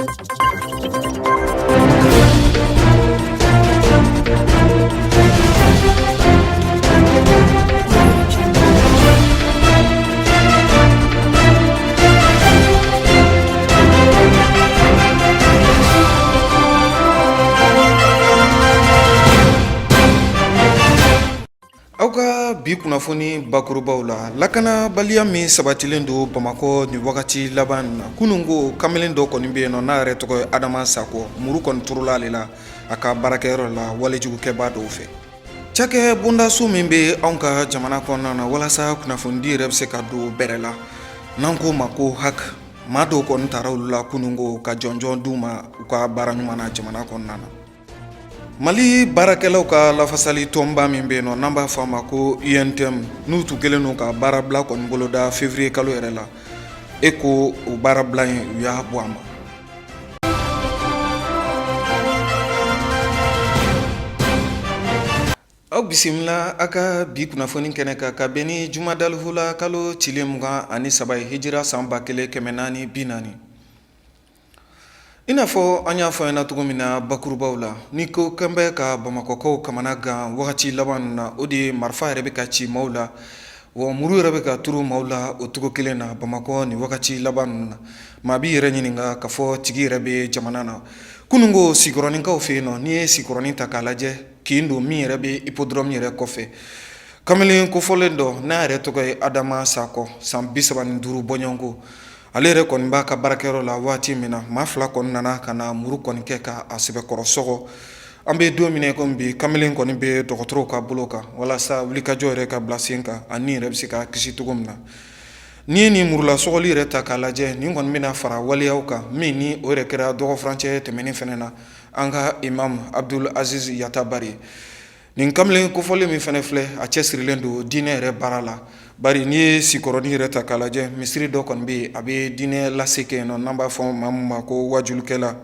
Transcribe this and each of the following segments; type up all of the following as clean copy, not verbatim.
Aw ka bi kunnafoni bakurubaw la, lakanabaliya min sabatilen don Bamakɔ nin wagati laban na, kunun ko kamalen dɔ kɔni bɛ yen nɔ, n'a yɛrɛ tɔgɔ ye Adama Sakɔ, muru kɔni turula ale la a ka baarakɛyɔrɔ la walejugukɛbaa dɔw fɛ. Cakɛ bondaso min bɛ anw ka jamana kɔnɔna na walasa kunnafonidi yɛrɛ bɛ se ka don bɛrɛ la, n'an k'o ma ko HAC, maa dɔw kɔni tara olu la kunun ko ka jɔnjɔn d'u ma u ka baara ɲuman na jamana kɔnɔna na. Mali baarakɛlaw ka lafasali tɔnba min bɛ yen nɔ, n'an b'a fɔ a ma ko UNTM, n'u tun kɛlen don ka baarabila kɔni boloda février kalo yɛrɛ la, e ko o baarabila in u y'a bɔ a ma. Aw bisimila a ka bi kunnafoni kɛnɛ kan ka bɛn ni jumadalihula kalo tile 23 ye, hijira san 1440. I n'a fɔ an y'a fɔ ɲɛna cogo min na bakurubaw la, ni ko kɛn bɛ ka bamakɔkaw kamana gan wagati laban ninnu na, o de ye marifa yɛrɛ bɛ ka ci maaw la, wa muru yɛrɛ bɛ ka turu maaw la o cogo kelen na Bamakɔ nin wagati laban ninnu na. Maa b'i yɛrɛ ɲininka k'a fɔ tigi yɛrɛ bɛ jamana na. Kunun ko Sikɔrɔninkaw fɛ yen nɔ, n'i ye Sikɔrɔnin ta k'a lajɛ, kin don min yɛrɛ bɛ hippodrome yɛrɛ kɔfɛ. Kamalen kofɔlen dɔ, n'a yɛrɛ tɔgɔ ye Adama Sakɔ, san 35 bɔɲɔgɔnko, ale yɛrɛ kɔni b'a ka baarakɛyɔrɔ la waati min na, maa fila kɔni nana ka na muru kɔni kɛ ka a sɛbɛkɔrɔ sɔgɔ. An bɛ don min na komi bi, kamalen kɔni bɛ dɔgɔtɔrɔw ka bolo kan walasa wulikajɔ yɛrɛ ka bila sen kan, a ni yɛrɛ bɛ se ka kisi cogo min na. N'i ye nin murula sɔgɔli yɛrɛ ta k'a lajɛ, nin kɔni bɛna fara waleyaw kan min ni o yɛrɛ kɛra dɔgɔfurancɛ tɛmɛnen fana na an ka imam Abdul Aziz Yatabare. Nin kamalen kofɔlen min fana filɛ, a cɛsirilen don diinɛ yɛrɛ baara la, bari n'i ye Sikɔrɔnin yɛrɛ ta k'a lajɛ, misiri dɔ kɔni bɛ yen, a bɛ diinɛ lase kɛ yen nɔ, n'an b'a fɔ maa min ma ko wajulikɛla.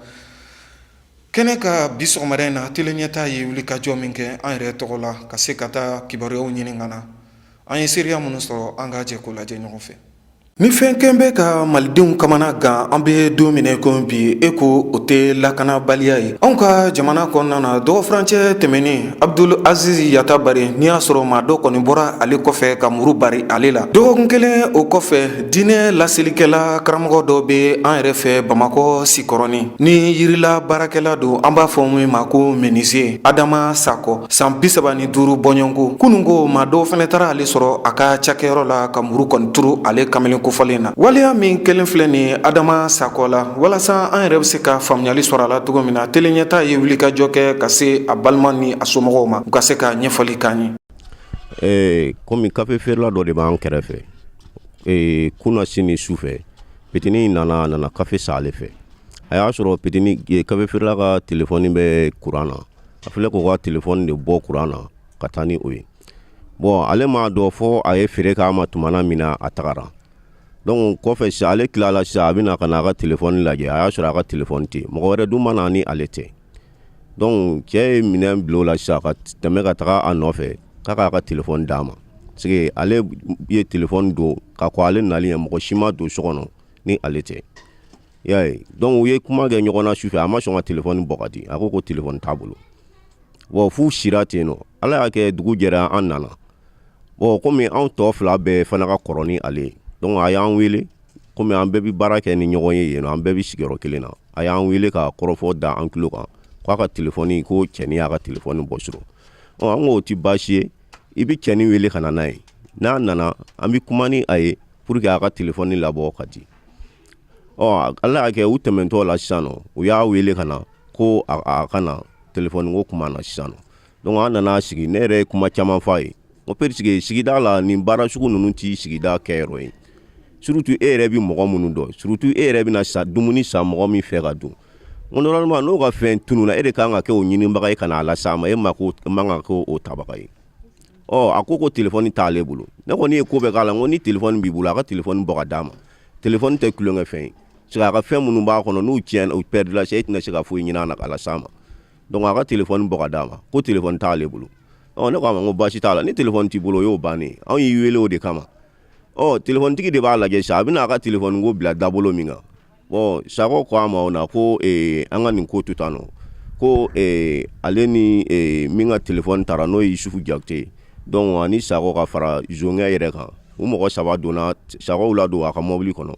Kɛnɛ kan bi sɔgɔmada in na, Tele Ɲɛtaa ye wulikajɔ min kɛ an yɛrɛ tɔgɔ la ka se ka taa kibaruyaw ɲini ka na, an ye seereya minnu sɔrɔ, an ka jɛ k'o lajɛ ɲɔgɔn fɛ. Ni fɛn kɛn bɛ ka malidenw kamana gan an bɛ don min na komi bi, e ko o tɛ lakanabaliya ye anw ka jamana kɔnɔna na. Dɔgɔfurancɛ tɛmɛnen, Abdul Aziz Yatabare, n'i y'a sɔrɔ maa dɔ kɔni bɔra ale kɔfɛ ka muru bari ale la. Dɔgɔkun kelen o kɔfɛ, diinɛ laselikɛla karamɔgɔ dɔ bɛ an yɛrɛ fɛ Bamakɔ Sikɔrɔni, ni yirila baarakɛla don, an b'a fɔ min ma ko menuisier, Adama Sakɔ, san 35 bɔɲɔgɔnko. Kunun ko maa dɔw fana taara ale sɔrɔ a ka cakɛyɔrɔ la ka muru kɔni turu ale kamalen kofɔlen na. Waleya min kelen filɛ nin Adama Sakɔ la, walasa an yɛrɛ bɛ se ka faamuyali sɔrɔ a la cogo min na, Tele Ɲɛtaa ye wulikajɔ kɛ ka se a balima ni a somɔgɔw ma, u ka se ka ɲɛfɔli k'an ye. Komi kafe feerela dɔ de b'an kɛrɛfɛ, kunasini su fɛ, petini nana kafe san ale fɛ. A y'a sɔrɔ petini kafe feerela ka telefɔni bɛ kuran na. A filɛ k'o ka telefɔni de bɔ kuran na ka taa ni o ye. Bon, ale m'a dɔn fɔ a ye feere k'a ma tumana min na, a tagara. Donc kɔfɛ sisan, ale tilala sisan, a bɛna ka na a ka telefɔni lajɛ, a y'a sɔrɔ a ka telefɔni tɛ yen. Mɔgɔ wɛrɛ dun ma na ni ale tɛ. Donc cɛ ye minɛn bila o la sisan ka tɛmɛ ka taga a nɔfɛ k'a k'a ka telefɔni d'a ma, parce que ale ye telefɔni don ka kɔn ale nali ɲɛ, mɔgɔ si ma don so kɔnɔ ni ale tɛ. I y'a ye? Donc u ye kuma kɛ ɲɔgɔn na su fɛ, a ma sɔn ka telefɔni bɔ ka di, a ko ko telefɔni t'a bolo. Bon, f'u sira ten nɔ. Ala y'a kɛ dugu jɛra, an nana. Bon, komi anw tɔ fila bɛɛ fana ka kɔrɔ ni ale ye, donc a y'an wele. Komi an bɛɛ bɛ baara kɛ ni ɲɔgɔn ye yen nɔ, an bɛɛ bɛ sigiyɔrɔ kelen na, a y'an wele ka kɔrɔfɔ da an tulo kan k'a ka telefɔni, ko cɛnin y'a ka telefɔni bɔ surɔ. Ɔ, an k'o ti baasi ye, i bɛ cɛnin wele ka na n'a ye, n'a nana an bɛ kuma ni a ye pour que a ka telefɔni labɔ ka di. Ɔ, Ala y'a kɛ u tɛmɛntɔ la sisan nɔ, u y'a wele ka na ko a ka na telefɔni ko kuma na sisan nɔ. Donc an nana sigi, ne yɛrɛ ye kuma caman f'a ye ko parce que sigida la, nin baara sugu ninnu t'i sigida kɛyɔrɔ ye, surtout e yɛrɛ bɛ mɔgɔ minnu dɔn, surtout e yɛrɛ bɛna sa dumuni san mɔgɔ min fɛ ka dun. Ko normalement n'o ka fɛn tununa, e de kan ka kɛ o ɲinibaga ye ka n'a las'a ma, e ma ko man ka kɛ o tabaga ye. Ɔ, a ko ko telefɔni t'ale bolo. Ne kɔni ye ko bɛɛ k'a la, n ko ni telefɔni b'i bolo, a ka telefɔni bɔ ka d'a ma. Telefɔni tɛ tulonkɛfɛn ye, parce que a ka fɛn minnu b'a kɔnɔ, n'u tiɲɛna, u perdula, e tɛna se ka foyi ɲini a na k'a las'a ma. Donc a ka telefɔni bɔ ka d'a ma. Ko telefɔni t'ale bolo. Ɔ, ne ko a ma ko baasi t'a la, ni telefɔni t'i bolo, o y'o bannen ye, anw y'i wele o de kama. Ɔ, telefɔnitigi de b'a lajɛ sisan, a bɛna a ka telefɔni ko bila dabolo min kan. Bon, Sakɔ ko a ma o na ko an ka nin ko to tan nɔ, ko ale ni min ka telefɔni tara, n'o ye Yusufu Jakite ye, donc ani Sakɔ ka fara zonkɛ yɛrɛ kan, u mɔgɔ saba donna Sakɔ ladon a ka mɔbili kɔnɔ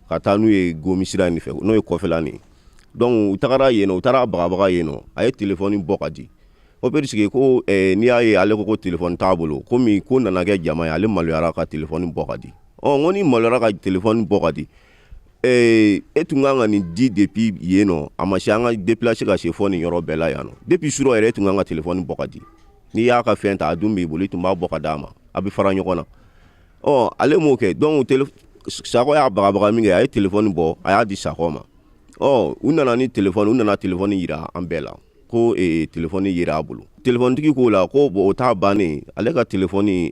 ka taa n'u ye Gomi sira in fɛ, n'o ye kɔfɛla nin. Donc u tagara yen nɔ, u taara bagabaga yen nɔ, a ye telefɔni bɔ ka di ko puisque ko n'i y'a ye ale ko ko telefɔni t'a bolo, komi ko nana kɛ jama ye, ale maloyara ka telefɔni bɔ ka di. Ɔ, n ko ni maloyara ka telefɔni bɔ ka di, e tun kan ka nin di depuis yen nɔ, a ma se an ka déplacer ka se fɔ nin yɔrɔ bɛɛ la yan nɔ. Depuis surɔ yɛrɛ, e tun kan ka telefɔni bɔ ka di. N'i y'a ka fɛn ta, a dun b'i bolo, i tun b'a bɔ ka d'a ma, a bɛ fara ɲɔgɔn na. Ɔ, ale m'o kɛ. Donc Sakɔ y'a bagabaga min kɛ, a ye telefɔni bɔ, a y'a di Sakɔ ma. Ɔ, u nana ni telefɔni, u nana telefɔni yira an bɛɛ la ko telefɔni yera a bolo. Telefɔnitigi k'o la ko bon, o t'a bannen, ale ka telefɔni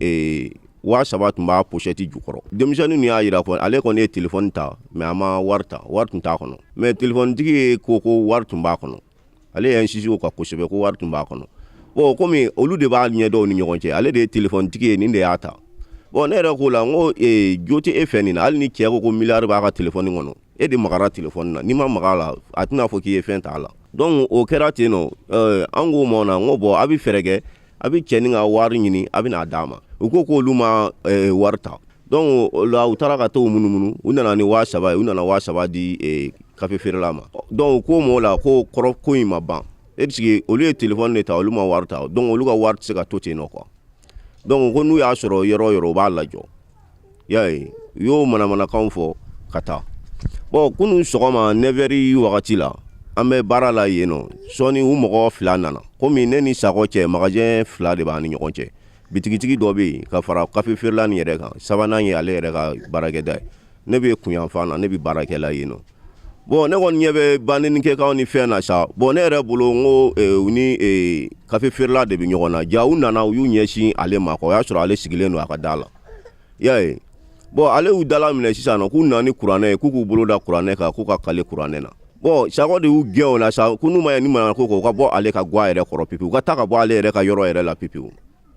3000 tun b'a pochette jukɔrɔ. Denmisɛnnin y'a yira ko ale kɔni ye telefɔni ta, mais a ma wari ta, wari tun t'a kɔnɔ. Mais telefɔnitigi ye ko ko wari tun b'a kɔnɔ, ale ye insisté o kan kosɛbɛ ko wari tun b'a kɔnɔ. Bon, komi olu de b'a ɲɛdɔn ni ɲɔgɔn cɛ, ale de ye telefɔnitigi ye, nin de y'a ta. Bon, ne yɛrɛ ko la n ko jo tɛ e fɛ nin na, hali ni cɛ ko ko miliyari b'a ka telefɔni kɔnɔ, e de magara telefɔni na, n'i ma maga a la, a tɛna fɔ k'i ye fɛn ta a la. Donc o kɛra ten nɔ. An k'o ma na, n ko bon, a bɛ fɛɛrɛ kɛ, a bɛ cɛnin ka wari ɲini, a bɛ n'a d'a ma. U ko k'olu ma wari ta. Donc o la u taara ka t'o munumunu, u nana ni 3000 ye, u nana 3000 di kafe feerela ma. Donc u ko m'o la ko kɔrɔ ko in ma ban, est-ce olu ye telefɔni de ta, olu ma wari ta, donc olu ka wari tɛ se ka to ten nɔ quoi. Donc ko n'u y'a sɔrɔ yɔrɔ o yɔrɔ, u b'a lajɔ. Y'a ye, u y'o manamanakanw fɔ ka taa. Bon, kunun sɔgɔma 9 heures wagati la, an bɛ baara la yen nɔ, sɔɔni u mɔgɔ fila nana. Komi ne ni Sakɔ cɛ, magasin fila de b'an ni ɲɔgɔn cɛ, bitigitigi dɔ bɛ yen ka fara kafe feerela nin yɛrɛ kan, sabanan ye ale yɛrɛ ka baarakɛda ye. Ne bɛ kunyanfan na, ne bɛ baarakɛla yen nɔ. Bon, ne kɔni ɲɛ bɛ bandenikɛkanw ni fɛn na sa. Bon, ne yɛrɛ bolo, n ko u ni kafe feerela de bɛ ɲɔgɔn na. Ja u nana, u y'u ɲɛsin ale ma quoi, o y'a sɔrɔ ale sigilen don a ka da la, i y'a ye. Bon, ale y'u dala minɛ sisan nɔ k'u nana ni kuranɛ ye, k'u k'u bolo da kuranɛ kan, k'u ka kale kuranɛ na. Bon, Sakɔ de y'u gɛn o la sa, ko n'u ma ɲɛ ni mana ko kɔ, u ka bɔ ale ka gwa yɛrɛ kɔrɔ pepewu, u ka taa ka bɔ ale yɛrɛ ka yɔrɔ yɛrɛ la pepewu,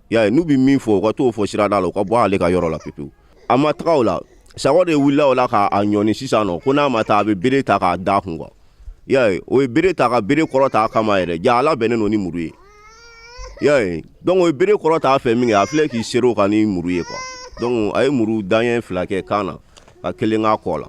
i y'a ye. N'u bɛ min fɔ, u ka t'o fɔ sirada la, u ka bɔ ale ka yɔrɔ la pepewu. A ma taga o la, Sakɔ de wulila o la k'a ɲɔni sisan nɔ ko n'a ma taa, a bɛ bere ta k'a da kun quoi, i y'a ye. O ye bere ta ka bere kɔrɔ ta a kama yɛrɛ, ja ala bɛnnen don ni muru ye, i y'a ye. Donc o ye bere kɔrɔ ta a fɛ min kɛ, a filɛ k'i seri o kan ni muru ye quoi. Donc a ye muru daɲɛ fila kɛ kan na ka kelen k'a kɔ la.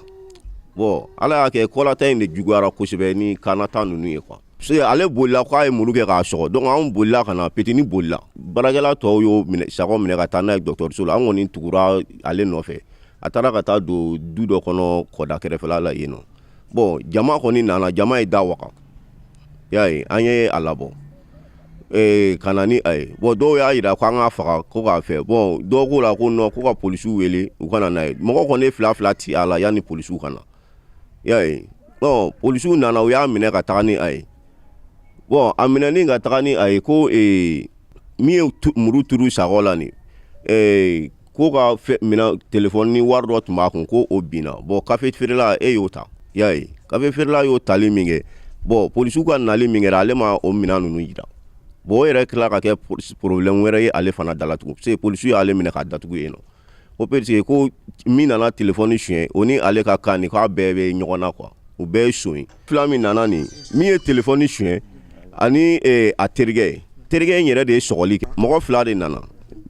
Bon, ala y'a kɛ kɔlata in de juguyara kosɛbɛ ni kannata ninnu ye quoi, parce que ale bolila k'a ye muru kɛ k'a sɔgɔ. Donc anw bolila ka na, petini bolila, baarakɛla tɔw y'o minɛ, Sakɔ minɛ ka taa n'a ye dɔgɔtɔrɔso la. An kɔni tugura ale nɔfɛ, a taara ka taa don du dɔ kɔnɔ kɔda kɛrɛfɛla la yen nɔ. Bon, jama kɔni nana, jama ye da waga, i y'a ye, an ye a labɔ ka na ni a ye. Bon, dɔw y'a yira ko an k'a faga ko k'a fɛ. Bon, dɔw ko la ko non, ko ka polisiw wele u ka na n'a ye. Mɔgɔ kɔni ye fila fila ci a la yanni polisiw ka na, i y'a ye. Bon, polisiw nana, u y'a minɛ ka taga ni a ye. Bon, a minɛni ka taga ni a ye, ko min ye muru turu Sakɔ la nin, ko ka minɛ telefɔni ni wari dɔ tun b'a kun, ko o binna. Bon, kafe feerela e y'o ta, i y'a ye, kafe feerela y'o tali min kɛ. Bon, polisiw ka nali min kɛra, ale ma o minɛn ninnu jira. Bon, o yɛrɛ tila ka kɛ problème wɛrɛ ye ale fana da la tugun, parce que polisiw y'ale minɛ k'a datugu yen nɔ, ko parce que ko min nana telefɔni suɲɛ, o ni ale ka kan nin, k'a bɛɛ bɛ ɲɔgɔn na quoi, u bɛɛ ye son ye. Fila min nana nin, min ye telefɔni suɲɛ ani a terikɛ, terikɛ in yɛrɛ de ye sɔgɔli kɛ. Mɔgɔ fila de nana,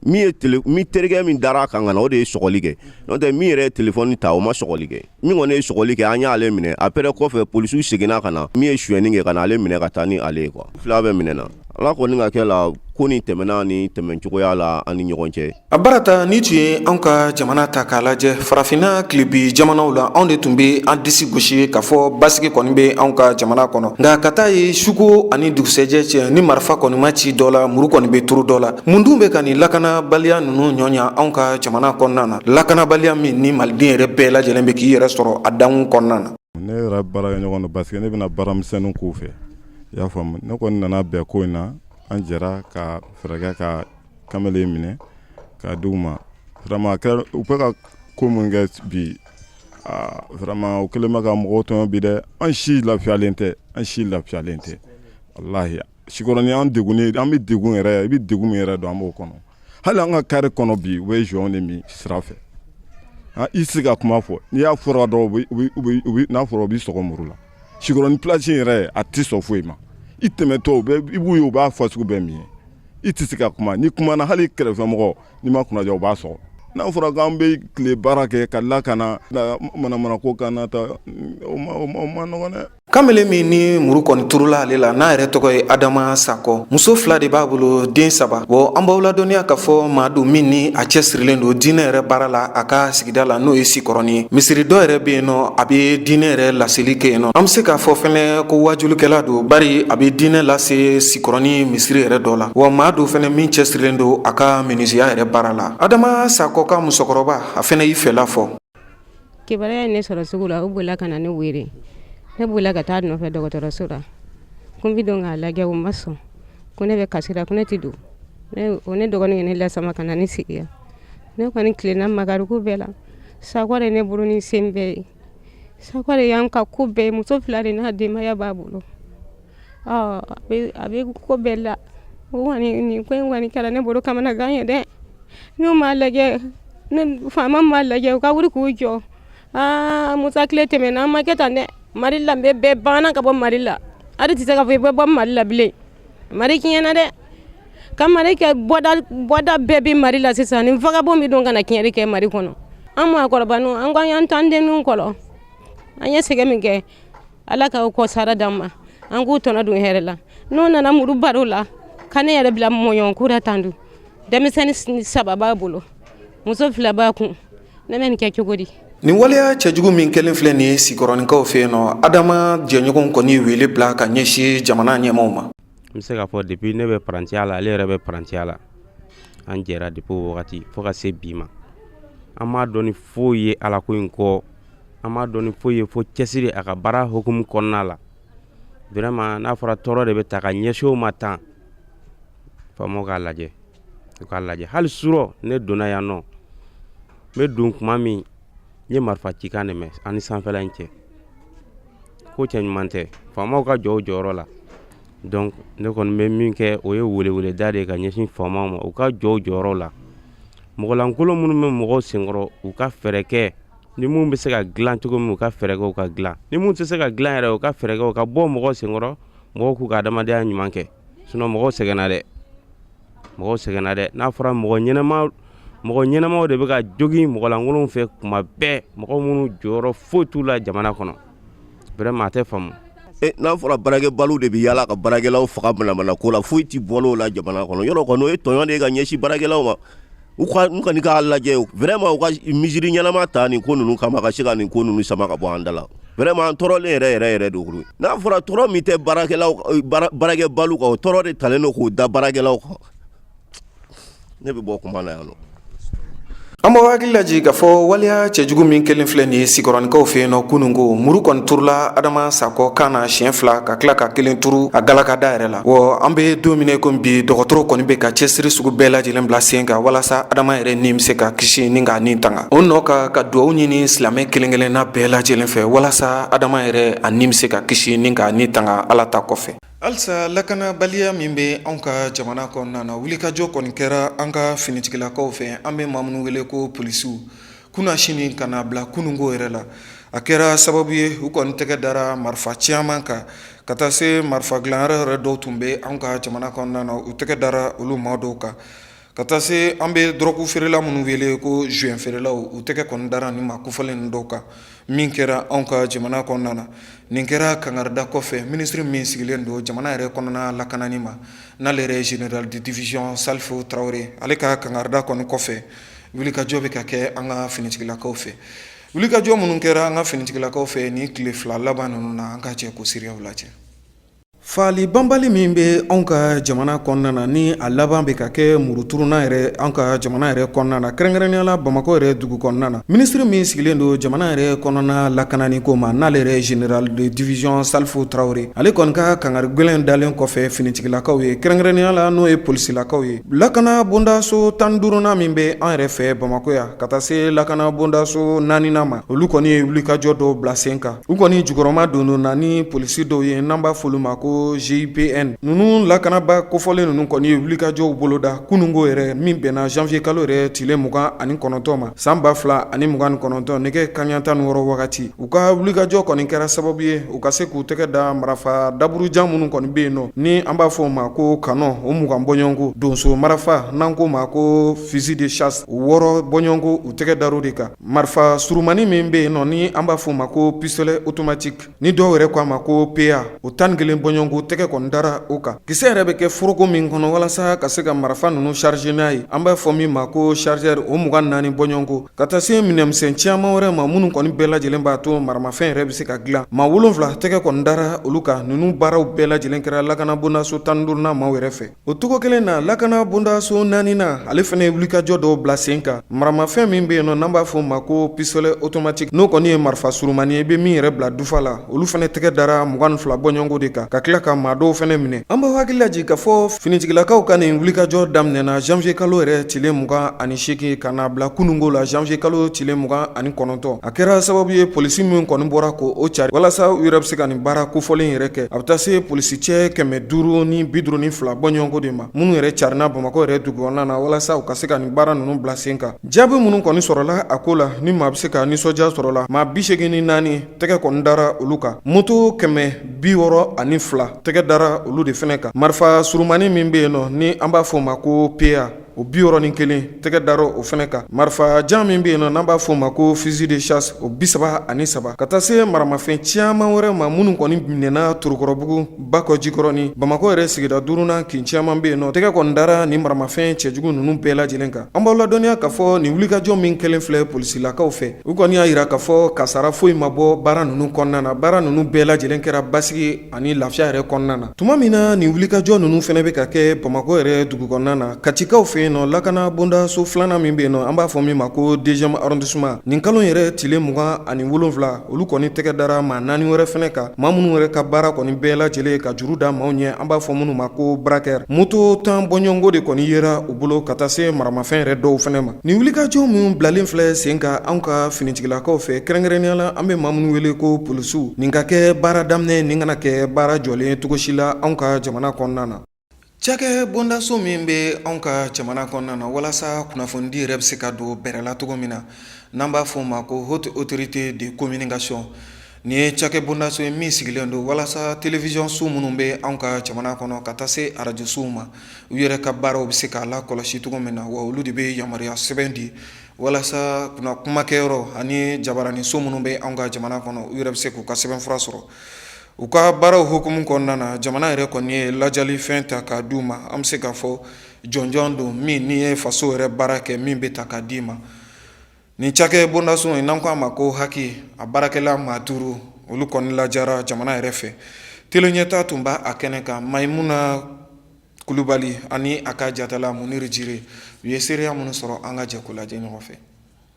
min ye tele min terikɛ min dara a kan ka na, o de ye sɔgɔli kɛ. N'o tɛ, min yɛrɛ ye telefɔni ta, o ma sɔgɔli kɛ. Min kɔni ye sɔgɔli kɛ, an y'ale minɛ. Après kɔfɛ, polisiw seginna ka na min ye suyɛnni kɛ, ka na ale minɛ ka taa ni ale ye quoi. Fila bɛɛ minɛna. Ala kɔni ka kɛ la, ko nin tɛmɛna ni tɛmɛ cogoya la an ni ɲɔgɔn cɛ. A barata ni tun ye anw ka jamana ta k'a lajɛ, farafinna tilebi jamanaw la, anw de tun bɛ an disi gosi k'a fɔ basigi kɔni bɛ anw ka jamana kɔnɔ. Nka ka taa ye suko ani dugusɛjɛ cɛ, ni marifa kɔni ma ci dɔ la, muru kɔni bɛ turu dɔ la. Mun dun bɛ ka nin lakanabaliya ninnu ɲɔɲa anw ka jamana kɔnɔna na, lakanabaliya min ni maliden yɛrɛ bɛɛ lajɛlen bɛ k'i yɛrɛ sɔrɔ a dankun kɔnɔna na? Ne yɛrɛ baarakɛɲɔgɔn don, parce que ne bɛna baaramisɛnninw k'u fɛ, i y'a faamu. Ne kɔni nana bɛn ko in na, an jɛra ka fɛɛrɛ kɛ ka kamalen minɛ k'a di u ma. Vraiment, a kɛra u bɛ ka ko min kɛ bi, vraiment, u kɛlen bɛ ka mɔgɔw tɔɲɔ bi dɛ. An si lafiyalen tɛ, an si lafiyalen tɛ, walahi. Sikɔrɔni, an degunnen, an bɛ degun yɛrɛ, i bɛ degun min yɛrɛ dɔn, an b'o kɔnɔ. Hali an ka carré kɔnɔ bi, u bɛ joint de min sira fɛ. I tɛ se ka kuma fɔ. N'i y'a fɔra dɔrɔn, n'a fɔra u b'i sɔgɔ muru la. Sikɔrɔni plage yɛrɛ, a tɛ sɔn foyi ma. I tɛmɛtɔ, i b'u ye, u b'a fɔ sugu bɛɛ min ye. I tɛ se ka kuma. N'i kumana, hali kɛrɛfɛmɔgɔ, n'i ma kunnaja, u b'a sɔgɔ. N'a fɔra k'an bɛ tile baara kɛ ka lakana manamana ko kana ta, o ma nɔgɔn dɛ. Kamalen min ni muru kɔni turula ale la, n'a yɛrɛ tɔgɔ ye Adama Sakɔ, muso fila de b'a bolo, den saba. Wa an b'aw ladɔnniya k'a fɔ maa don min ni a cɛsirilen don diinɛ yɛrɛ baara la a ka sigida la, n'o ye Sikɔrɔni ye. Misiri dɔ yɛrɛ bɛ yen nɔ, a bɛ diinɛ yɛrɛ laseli kɛ yen nɔ. An bɛ se k'a fɔ fɛnɛ ko wajulikɛla don, bari a bɛ diinɛ lase Sikɔrɔni misiri yɛrɛ dɔ la. Wa maa don fɛnɛ min cɛsirilen don a ka menuisier yɛrɛ baara la. Adama Sakɔ ka musokɔrɔba, a fɛnɛ y'i fɛla fɔ. Kibaruya ye ne sɔrɔ sugu la, u bolila ka na ne wele. Ne bolila ka taa nɔfɛ dɔgɔtɔrɔso la ko n bɛ don k'a lajɛ. U ma sɔn, ko ne bɛ kasi la, ko ne tɛ don. O ne dɔgɔnin ye ne lasama ka na ne sigi yan. Ne kɔni tilenna makariku bɛɛ la. Sakɔ de ne bolo ni sen bɛɛ ye. Sakɔ de y'an ka ko bɛɛ ye. Muso fila de n'a denbaya b'a bolo. A bɛ ko bɛɛ la. O kɔni, nin ko in kɔni kɛra ne bolo kamanagan ye dɛ. N'u m'a lajɛ, faama m'a lajɛ, u ka wuli k'u jɔ. Aa, Musa tile tɛmɛna, an ma kɛ tan dɛ. Mali lanbe bɛɛ banna ka bɔ Mali la. Hali tɛ se k'a fɔ i bɛ bɔ Mali la bilen. Mali tiɲɛna dɛ. Ka Mali kɛ bɔda bɛɛ bɛ Mali la sisan. Ni vagabond bɛ don ka na tiɲɛni kɛ Mali kɔnɔ. An maakɔrɔba, an ko an y'an t'an denninw kɔrɔ. An ye sɛgɛn min kɛ, Ala k'aw kɔ sara d'an ma, an k'u tɔnɔ dun hɛrɛ la. N'u nana muru baro la ka ne yɛrɛ bila mɔɲɔn kura tan dun. Denmisɛnnin saba b'a bolo, muso fila b'a kun, ne bɛ nin kɛ cogo di? Nin waleya cɛjugu min kɛlen filɛ nin ye Sikɔrɔnikaw fɛ yen nɔ, Adama jɛɲɔgɔnw kɔni wele bila ka ɲɛsin jamana ɲɛmaaw ma. N bɛ se k'a fɔ depuis ne bɛ parantiya la, ale yɛrɛ bɛ parantiya la. An jɛra depuis o wagati fo ka se bi ma. An m'a dɔn ni foyi ye Ala ko in kɔ, an m'a dɔn ni foyi ye fo cɛsiri a ka baara hukumu kɔnɔna la. Vraiment, n'a fɔra tɔɔrɔ de bɛ ta ka ɲɛsin o ma tan, faamaw k'a lajɛ, u k'a lajɛ. Hali surɔ ne donna yan nɔ, n bɛ don tuma min, n ye marifa cikan de mɛn an ni sanfɛla in cɛ. Ko cɛ ɲuman tɛ. Faamaw ka jɔ u jɔyɔrɔ la. Donc ne kɔni bɛ min kɛ, o ye weleweleda de ye ka ɲɛsin faamaw ma, u ka jɔ u jɔyɔrɔ la. Mɔgɔlankolon minnu bɛ mɔgɔw senkɔrɔ, u ka fɛɛrɛ kɛ ni mun bɛ se ka dilan cogo min, u ka fɛɛrɛ kɛ u ka dilan. Ni mun tɛ se ka dilan yɛrɛ, u ka fɛɛrɛ kɛ u ka bɔ mɔgɔw senkɔrɔ, mɔgɔw k'u ka adamadenya ɲuman kɛ. Sinon mɔgɔw sɛgɛnna dɛ, mɔgɔw sɛgɛnna dɛ. N'a fɔra mɔgɔ ɲɛnama, mɔgɔ ɲɛnamaw de bɛ ka jogin mɔgɔlankolonw fɛ kuma bɛɛ, mɔgɔ minnu jɔyɔrɔ foyi t'u la jamana kɔnɔ, vraiment a tɛ faamu. N'a fɔra baarakɛbaliw de bɛ yaala ka baarakɛlaw faga manamana ko la, foyi tɛ bɔ la jamana kɔnɔ. Yɔrɔ kɔnɔ, o ye tɔɲɔ de ye ka ɲɛsin baarakɛlaw ma. U kɔni k'a lajɛ vraiment, u ka mesure ɲɛnama ta nin ko ninnu kama, ka se ka nin ko ninnu sama ka bɔ an da la. Vraiment, an tɔɔrɔlen yɛrɛ yɛrɛ yɛrɛ de. N'a fɔra tɔɔrɔ min tɛ baarakɛlaw, baarakɛbaliw kan, o tɔɔrɔ de talen don k'o da baarakɛlaw kan. Ne bɛ bɔ kuma na yan nɔ. An b'aw hakili lajigin k'a fɔ waleya cɛjugu min kɛlen filɛ nin ye Sikɔrɔnikaw fɛ yen nɔ kunun, ko muru kɔni turula Adama Sakɔ kan na siɲɛ fila, ka tila ka kelen turu a galakada yɛrɛ la. Wa an bɛ don min komi bi, dɔgɔtɔrɔw kɔni bɛ ka cɛsiri sugu bɛɛ lajɛlen bila sen kan walasa Adama yɛrɛ ni bɛ se ka kisi ni k'a ni tanga. O nɔ ka dugawu ɲini silamɛ kelen-kelenna bɛɛ lajɛlen fɛ walasa Adama yɛrɛ a ni bɛ se ka kisi ni k'a ni tanga, Ala ta kɔfɛ. Halisa lakanabaliya min bɛ anw ka jamana kɔnɔna na, wulikajɔ kɔni kɛra an ka finitigilakaw fɛ, an bɛ maa minnu wele ko polisiw, kunasini ka n'a bila kununko yɛrɛ la. A kɛra sababu ye u kɔni tɛgɛ dara marifa caman kan, ka taa se marifa dilanyɔrɔ yɛrɛ dɔw tun bɛ anw ka jamana kɔnɔna na, u tɛgɛ dara olu maa dɔw kan, ka taa se an bɛ dɔrɔgu feerela minnu wele ko joint feerelaw, u tɛgɛ kɔni dara nin maa kofɔlen ninnu dɔw kan. Min kɛra anw ka jamana kɔnɔna na, nin kɛra kangarida kɔfɛ minisiri min sigilen don jamana yɛrɛ kɔnɔna lakanani ma, n'ale yɛrɛ général de division Salifu Tarawele, ale ka kangarida kɔni kɔfɛ, wulikajɔ bɛ ka kɛ an ka finitigilakaw fɛ. Wulikajɔ minnu kɛra an ka finitigilakaw fɛ nin tile fila laban ninnu na, an ka jɛ k'o seereyaw lajɛ. Faali banbali min bɛ anw ka jamana kɔnɔna na, ni a laban bɛ ka kɛ muruturunna yɛrɛ anw ka jamana yɛrɛ kɔnɔna na, kɛrɛnkɛrɛnnenya la Bamakɔ yɛrɛ dugu kɔnɔna na, minisiri min sigilen don jamana yɛrɛ kɔnɔna lakanani ko ma, n'ale yɛrɛ général de division Salifu Tarawele, ale kɔni ka kangari gɛlɛn dalen kɔfɛ finitigilakaw ye, kɛrɛnkɛrɛnnenya la n'o ye polisilakaw ye, lakana bondaso 15nan min bɛ an yɛrɛ fɛ Bamakɔ yan, ka taa se lakana bondaso naaninan ma, olu kɔni ye wulikajɔ dɔw bila sen kan. U kɔni jukɔrɔma don na ni polisi dɔw ye, n'an b'a fɔ olu ma ko ko GIPN. Ninnu lakanaba kofɔlen ninnu kɔni ye wulikajɔw boloda kununko yɛrɛ min bɛnna janvier kalo yɛrɛ tile 29 ma san 2029, nɛgɛ kaɲa 16 wagati. U ka wulikajɔ kɔni kɛra sababu ye u ka se k'u tɛgɛ da marafa daburujan minnu kɔni bɛ yen nɔ, ni an b'a fɔ o ma ko canon, o 20 bɔɲɔgɔnko, donso marafa n'an k'o ma ko fusil de chasse, 6 bɔɲɔgɔnko, u tɛgɛ dar'o de kan. Marifa surumani min bɛ yen nɔ, ni an b'a fɔ o ma ko pistolet automatique, ni dɔw yɛrɛ ko a ma ko PA, o 11 bɔɲɔgɔnko, tɛgɛ kɔni dara o kan. Kisɛ yɛrɛ bɛ kɛ foroko min kɔnɔ walasa ka se ka marifa ninnu charger n'a ye, an b'a fɔ min ma ko chargeur, o 24 bɔɲɔgɔnko, ka taa se minɛnmisɛn caman wɛrɛ ma minnu kɔni bɛɛ lajɛlen b'a to maramafɛn yɛrɛ bɛ se ka dilan. Maa 7 tɛgɛ kɔni dara olu kan. Ninnu baaraw bɛɛ lajɛlen kɛra lakana bondaso 15nan maaw yɛrɛ fɛ. O cogo kelen na, lakana bondaso naaninan, ale fana ye wulikajɔ dɔw bila sen kan. Maramafɛn min bɛ yen nɔ, n'an b'a fɔ o ma ko pistolet automatique, n'o kɔni ye marifa surumani ye, i bɛ min yɛrɛ bila dufa la, olu fana tɛgɛ dara 22 bɔɲɔgɔnko de kan, ka tila ka maa dɔw fana minɛ. An b'aw hakili lajigin k'a fɔ finitigilakaw ka nin wulikajɔ daminɛna janvier kalo yɛrɛ tile 28 ka n'a bila kununko la janvier kalo tile 29. A kɛra sababu ye polisi min kɔni bɔra k'o cari walasa u yɛrɛ bɛ se ka nin baara kofɔlen yɛrɛ kɛ, a bɛ taa se polisi cɛ 552 bɔɲɔgɔnko de ma, minnu yɛrɛ carina Bamakɔ yɛrɛ dugu kɔnɔna na walasa u ka se ka nin baara ninnu bila sen kan. Jaabi minnu kɔni sɔrɔla a ko la, ni maa bɛ se ka nisɔndiya sɔrɔ la, maa 84 tɛgɛ kɔni dara olu kan, moto 162 tɛgɛ dara olu de fana kan, marifa surumani min bɛ yen nɔ, ni an b'a fɔ o ma ko PA, o 61 tɛgɛ dara o fana kan, marifa jan min bɛ yen nɔ, n'an b'a fɔ o ma ko fusil de chasse, o 33, ka taa se maramafɛn caman wɛrɛ ma minnu kɔni minɛna Torokɔrɔbugu, Bakɔ Jikɔrɔni, Bamakɔ yɛrɛ sigida duurunan kin caman bɛ yen nɔ. Tɛgɛ kɔni dara nin maramafɛn cɛjugu ninnu bɛɛ lajɛlen kan. An b'aw ladɔnniya k'a fɔ nin wulikajɔ min kɛlen filɛ polisilakaw fɛ, u kɔni y'a jira k'a fɔ kasara foyi ma bɔ baara ninnu kɔnɔna na. Baara ninnu bɛɛ lajɛlen kɛra basigi ani lafiya yɛrɛ kɔnɔna na. Tuma min na nin wulikajɔ ninnu fana bɛ ka kɛ Bamakɔ yɛrɛ dugu kɔnɔna na, Katikaw fɛ yen nɔ, lakana bondaso filanan min bɛ yen nɔ, an b'a fɔ min ma ko deuxième arrondissement, nin kalo yɛrɛ tile 27, olu kɔni tɛgɛ dara maa 4 wɛrɛ fana kan, maa minnu yɛrɛ ka baara kɔni bɛɛ lajɛlen ka juru da maaw ɲɛ, an b'a fɔ minnu ma ko braqueur. Moto 10 bɔɲɔgɔnko de kɔni yera u bolo, ka taa se maramafɛn yɛrɛ dɔw fana ma. Nin wulikajɔ minnu bilalen filɛ sen kan anw ka finitigilakaw fɛ, kɛrɛnkɛrɛnnenya la an bɛ maa minnu wele ko polisiw, nin ka kɛ baara daminɛ, nin kana kɛ baara jɔlen cogo si la anw ka jamana kɔnɔna na. Cakɛ bondaso min bɛ anw ka jamana kɔnɔna na walasa kunnafonidi yɛrɛ bɛ se ka don bɛrɛ la cogo min na, n'an b'a fɔ o ma ko haute autorité de communication, nin ye cakɛ bondaso ye min sigilen don walasa télévision so minnu bɛ anw ka jamana kɔnɔ, ka taa se arajosow ma, u yɛrɛ ka baaraw bɛ se k'a lakɔlɔsi cogo min na. Wa olu de bɛ yamaruya sɛbɛn di walasa kumakɛyɔrɔ ani jabaraninso minnu bɛ anw ka jamana kɔnɔ, u yɛrɛ bɛ se k'u ka sɛbɛnfura sɔrɔ. U ka baaraw hukumu kɔnɔna na, jamana yɛrɛ kɔni ye lajali fɛn ta k'a d'u ma. An bɛ se k'a fɔ jɔnjɔn don min n'i ye faso yɛrɛ baara kɛ, min bɛ ta k'a d'i ma. Nin cakɛ bondaso in, n'an ko a ma ko HAC, a baarakɛla maa 5, olu kɔni lajara jamana yɛrɛ fɛ. Tele ɲɛta tun b'a a kɛnɛ kan. Mayimuna Kulubali ani a ka jatala Muniri Jire, u ye seereya minnu sɔrɔ, an ka jɛ k'u lajɛ ɲɔgɔn fɛ.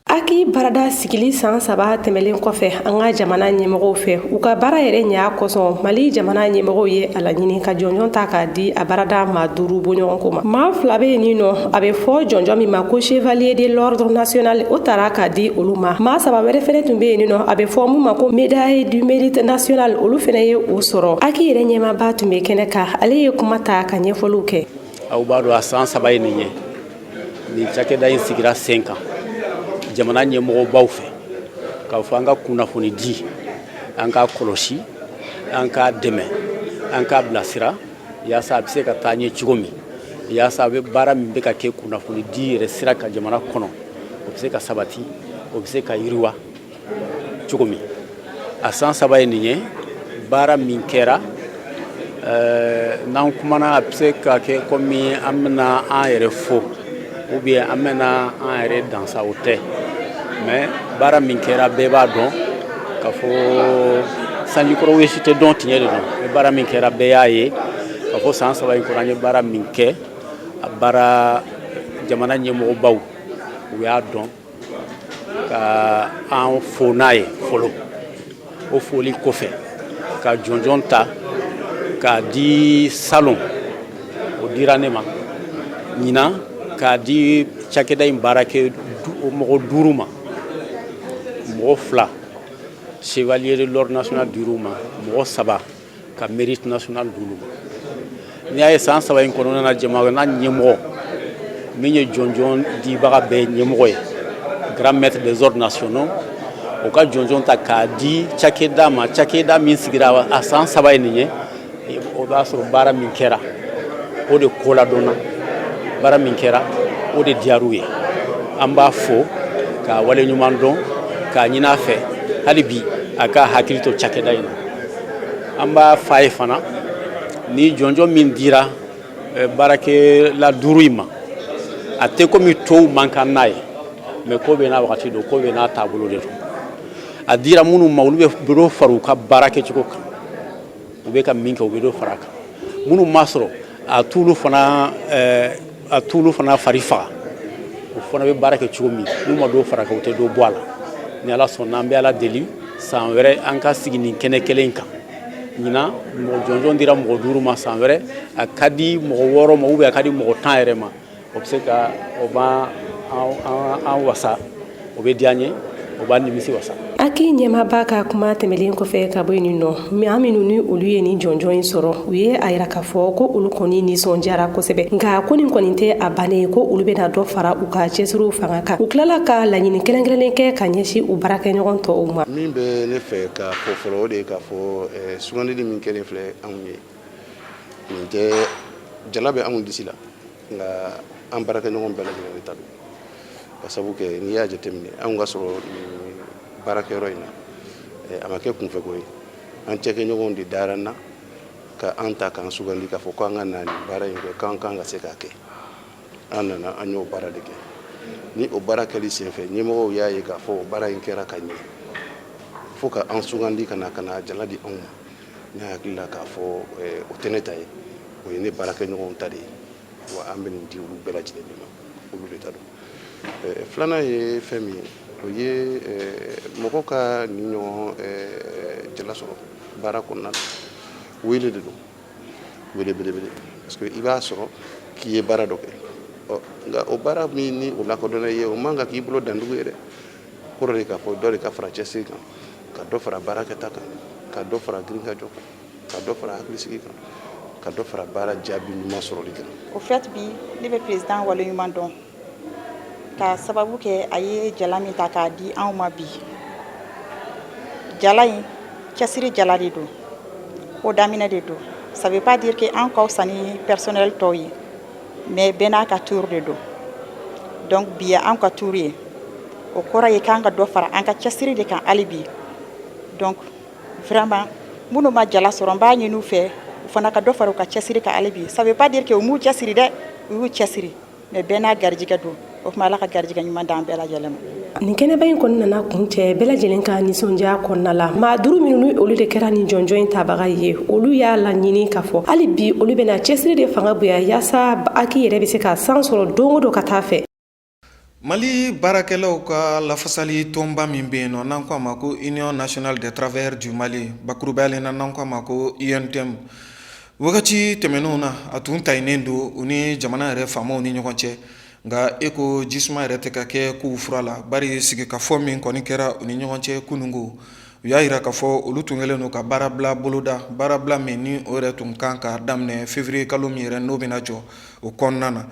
HAC baarada sigili san 3 tɛmɛlen kɔfɛ, an ka jamana ɲɛmɔgɔw fɛ, u ka baara yɛrɛ ɲɛ kosɔn, Mali jamana ɲɛmɔgɔw ye a laɲini ka jɔnjɔn ta k'a di a baarada maa 5 bɔɲɔgɔnko ma. Maa 2 bɛ yen nɔ, a bɛ fɔ jɔnjɔn min ma ko chevalier de l'ordre national, o tara k'a di olu ma. Maa 3 wɛrɛ fɛnɛ tun bɛ yen nɔ, a bɛ fɔ min ma ko médaille du mérite national, olu fɛnɛ ye o sɔrɔ. HAC yɛrɛ ɲɛmaaba tun bɛ kɛnɛ kan, ale ye kuma ta ka ɲɛfɔliw kɛ. Aw b'a dɔn, a san 3 ye nin ye, nin cakɛda in sigira sen kan jamana ɲɛmɔgɔbaw fɛ, k'a fɔ an ka kunnafoni di, an k'a kɔlɔsi, an k'a dɛmɛ, an k'a bilasira, yaasa a bɛ se ka taa ɲɛ cogo min, yaasa a bɛ baara min bɛ ka kɛ kunnafoni di yɛrɛ sira kan jamana kɔnɔ, o bɛ se ka sabati, o bɛ se ka yiriwa cogo min. A san 3 ye nin ye, baara min kɛra, n'an kumana, a bɛ se ka kɛ komi an bɛna an yɛrɛ fo ou bien an bɛna an yɛrɛ dansa, o tɛ. Mais baara min kɛra, bɛɛ b'a dɔn k'a fɔ sanjikɔrɔ wɔsi tɛ dɔn, tiɲɛ de don. Mais baara min kɛra, bɛɛ y'a ye k'a fɔ san 3 in kɔnɔ, an ye baara min kɛ, a baara, jamana ɲɛmɔgɔbaw, u y'a dɔn ka an fo n'a ye fɔlɔ. O foli kɔfɛ, ka jɔnjɔn ta k'a di salon, o dira ne ma ɲinan, k'a di cakɛda in baarakɛ mɔgɔ 5 ma. Mɔgɔ 2, chevalier de l'ordre national dir'u ma, mɔgɔ 3 Ka mérite national d'olu ma. N'i y'a ye san 3 in kɔnɔna na, jamana ɲɛmɔgɔ min ye jɔnjɔn dibaga bɛɛ ɲɛmɔgɔ ye, grand maître des ordres nationaux, o ka jɔnjɔn ta k'a di cakɛda ma, cakɛda min sigira a san 3 ye nin ye, o b'a sɔrɔ baara min kɛra, o de ko ladɔnna, baara min kɛra, o de diyar'u ye. An b'a fo k'a waleɲuman dɔn, k'a ɲini a fɛ hali bi a ka hakili to cakɛda in na. An b'a f'a ye fana, ni jɔnjɔn min dira baarakɛla 5 in ma, a tɛ komi tɔw man kan n'a ye, mais ko bɛ n'a wagati don, ko bɛ n'a taabolo de don. A dira minnu ma, olu bɛ dɔ fara u ka baara kɛcogo kan, u bɛ ka min kɛ, u bɛ dɔ fara a kan. Minnu ma sɔrɔ, a t'olu fana fari faga. U fana bɛ baara kɛ cogo min, n'u ma dɔ fara a kan, u tɛ dɔ bɔ a la. Ni Ala sɔnna, an bɛ Ala deli, san wɛrɛ an ka sigi nin kɛnɛ kelen kan. Ɲinan mɔgɔ jɔnjɔn dira mɔgɔ 5 ma, san wɛrɛ a ka di mɔgɔ 6 ma, ou bien a ka di mɔgɔ 10 yɛrɛ ma, o bɛ se ka o b'an an wasa, o bɛ diya an ye, o b'an nimisi wasa. HAC ɲɛmaaba ka kuma tɛmɛlen kɔfɛ ka bɔ yen nɔ, maa minnu ni olu ye nin jɔnjɔn in sɔrɔ, u ye a yira k'a fɔ ko olu kɔni nisɔndiyara kosɛbɛ, nka ko nin kɔni tɛ a bannen ye, ko olu bɛna dɔ fara u ka cɛsiriw fanga kan. U tilala ka laɲini kɛrɛnkɛrɛnnen kɛ ka ɲɛsin u baarakɛɲɔgɔn tɔw ma. Min bɛ ne fɛ k'a fɔ fɔlɔ, o de ye k'a fɔ sugandili min kɛlen filɛ anw ye, nin tɛ jala bɛ anw disi la, nka an baarakɛɲɔgɔn bɛɛ lajɛlen de ta don, ka sabu kɛ n'i y'a jateminɛ, anw ka sɔrɔ nin baarakɛyɔrɔ in na, a ma kɛ kunfɛko ye. An cɛkɛɲɔgɔnw de dara n na ka an ta k'an sugandi, k'a fɔ ko an ka na nin baara in kɛ, k'an kan ka se k'a kɛ. An nana, an y'o baara de kɛ. Ni o baara kɛli senfɛ, ɲɛmɔgɔw y'a ye k'a fɔ o baara in kɛra ka ɲɛ, fo ka an sugandi ka na jala di anw ma. Ne hakili la k'a fɔ o tɛ ne ta ye, o ye ne baarakɛɲɔgɔnw ta de ye. Wa an bɛ nin di olu bɛɛ lajɛlen de ma, olu de ta don. Filanan ye fɛn min ye, o ye mɔgɔ ka nin ɲɔgɔn jala sɔrɔ baara kɔnɔna na, wele de don, wele belebele, parce que i b'a sɔrɔ k'i ye baara dɔ kɛ. Ɔ nka o baara min ni o lakodɔnna i ye, o man kan k'i bolo dandugu ye dɛ. Kɔrɔ de k'a fɔ dɔ de ka fara cɛsiri kan, ka dɔ fara baarakɛta kan, ka dɔ fara girinkajɔ kan, ka dɔ fara hakilisigi kan, ka dɔ fara baara jaabi ɲuman sɔrɔli kan. Au fait, bi ne bɛ président waleɲuman dɔn ka sababu kɛ a ye jala min ta k'a di anw ma bi. Jala in, cɛsiri jala de don, ko daminɛ de don. Ça veut pas dire que an ka fisa ni personnel tɔw ye, mais bɛɛ n'a ka tour de don. Donc bi ye an ka tour ye, o kɔrɔ ye k'an ka dɔ fara an ka cɛsiri de kan hali bi. Donc vraiment, minnu ma jala sɔrɔ, n b'a ɲini u fɛ, u fana ka dɔ fara u ka cɛsiri kan hali bi. Ça veut pas dire que u m'u cɛsiri dɛ, u y'u cɛsiri, mais bɛɛ n'a garijɛgɛ don. O tuma, Ala ka garijɛgɛ ɲuman d'an bɛɛ lajɛlen ma. Nin kɛnɛba in kɔni nana kun cɛ bɛɛ lajɛlen ka nisɔndiya kɔnɔna la. Maa 5 minnu ni olu de kɛra nin jɔnjɔn in tabaga ye, olu y'a laɲini k'a fɔ hali bi olu bɛna cɛsiri de fanga bonya, yaasa HAC yɛrɛ bɛ se ka san sɔrɔ don o don ka taa fɛ. Mali baarakɛlaw ka lafasali tɔnba min bɛ yen nɔ, n'an ko a ma ko Union nationale des travailleurs du Mali, bakurubaya na n'an ko a ma ko UNTM, wagati tɛmɛnenw na, a tun taɲinen don u ni jamana yɛrɛ faamaw ni ɲɔgɔn cɛ, nka e ko jisuma yɛrɛ tɛ ka kɛ kow fura la, bari sigikafɔ min kɔni kɛra u ni ɲɔgɔn cɛ kununko, u y'a jira k'a fɔ olu tun kɛlen don ka baarabila boloda, baarabila min ni o yɛrɛ tun kan ka daminɛ février kalo min yɛrɛ n'o bɛna jɔ o kɔnɔna na.